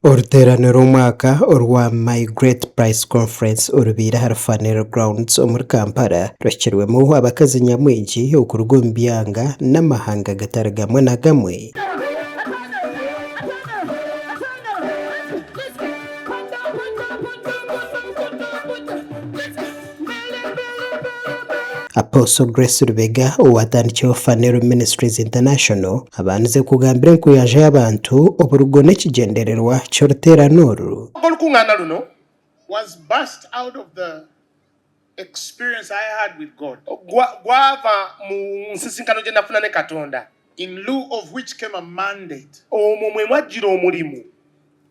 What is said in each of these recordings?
Oruteerane rw'omwaka orwa My Great Price Conference orubaire ahari Phaneroo Grounds omuri Kampala ruhikirwemu abakazi nyamwingi okuruga omu byanga n'amahanga gatari gamwe na gamwe. Apostle Grace Lubega owaatandikireho Phaneroo Ministries International abandize kugambira enkuyanja y'abantu oburugo n'ekigyendererwa ky'oruteerane oru. Olukungaana luno was birthed out of the experience I had with God. Gwava mu nsisinkano gye nafuna ne Katonda. In lieu of which came a mandate. Omwo mwe mwajjira omulimu.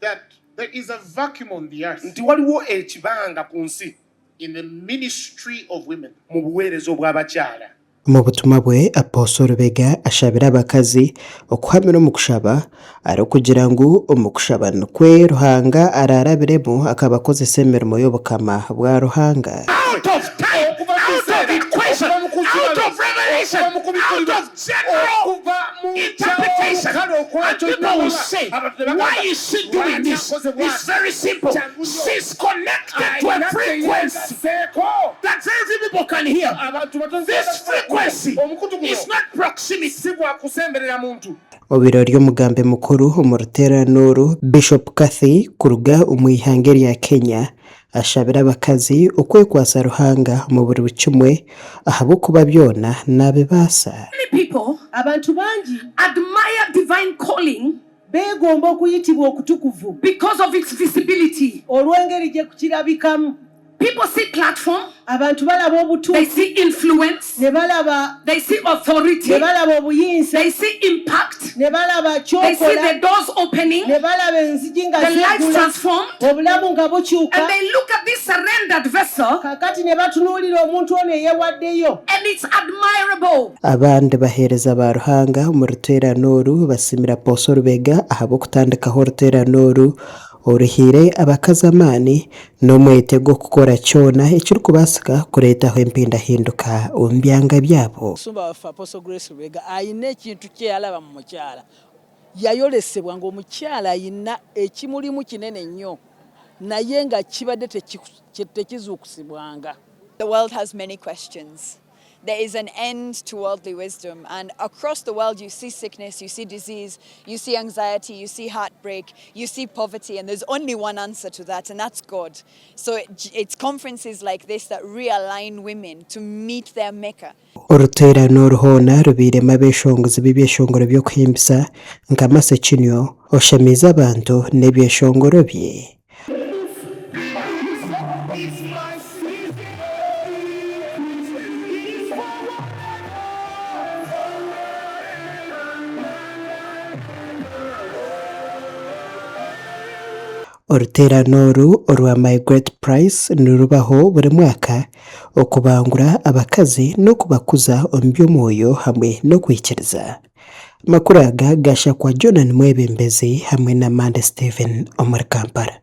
That there is a vacuum on the earth. Nti waliwo ekibanga ku nsi. In the ministry of women. Mu buweereza obw'abakyala. Omu butumwa bwe, Apostle Lubega ashabire abakazi okuhamira omu kushaba arikugira ngu omu kushaba nikwo Ruhanga araarabiremu akabakozesa emirimo y'obukama bwa Ruhanga. Out of time, out of equation, out of revelation, out of general interpretation and people will say why is she doing this? It's very simple, she's connected to a frequency that very few people can hear. This frequency is not proximity. Obaire ori omugambi mukuru omu ruteerane oru, Bishop Cathy kuruga omu ihanga erya Kenya ashabire abakazi okwekwatsa Ruhanga omu buri kimwe ahabw'okuba byona naabibaasa. Many people Abantu bangi admire divine calling beegomba okuyitibwa okutukuvu because of its visibility. olw'engeri gye kukirabikamu. People see platform, Abantu balaba they obutuufu, see influence, ne balaba they see authority, ne balaba obuyinza, they see impact, ne balaba they see ky'okola, the doors opening, ne balaba enzigi nga the lives zeggula, transformed, obulamu nga bukyuka. and they look at this surrendered vessel Kaakati ne batunuulira omuntu ono eyeewaddeyo. and it's admirable. Abandi baheereza ba Ruhanga omu ruteerane oru basiimire Apostle Lubega ahabw'okutandikaho oruteerane oru oruhaire abakazi amaani n'omwete gw'okukora kyona ekirikubaasika kureetaho empindahinduka omu byanga byabo. Omusumba waffe Apostle Grace Lubega ayina ekintu kyeyalaba mu mukyala. Yayolesebwa nga omukyala ayina ekimulimu kinene nnyo naye nga kibadde tekizuukusibwanga. The world has many questions. There is an end to worldly wisdom and across the world you see sickness, you see disease, you see anxiety, you see heartbreak, you see poverty and there's only one answer to that and that's God. So it's conferences like this that realign women to meet their maker. Oruteerane oru hoona rubairemu abeeshongozi b'ebyeshongoro by'okuhimbisa nka Mercy Chinwo oshemeize abantu n'ebyeshongoro bye. Oruteerane oru orwa My Great Price nirubaho buri mwaka okubangura abakazi n'okubakuza omu by'omwoyo hamwe n'okwikiriza. Amakuru aga gashakwa Jonan Mwebembezi hamwe na Mande Stephen omuri Kampala.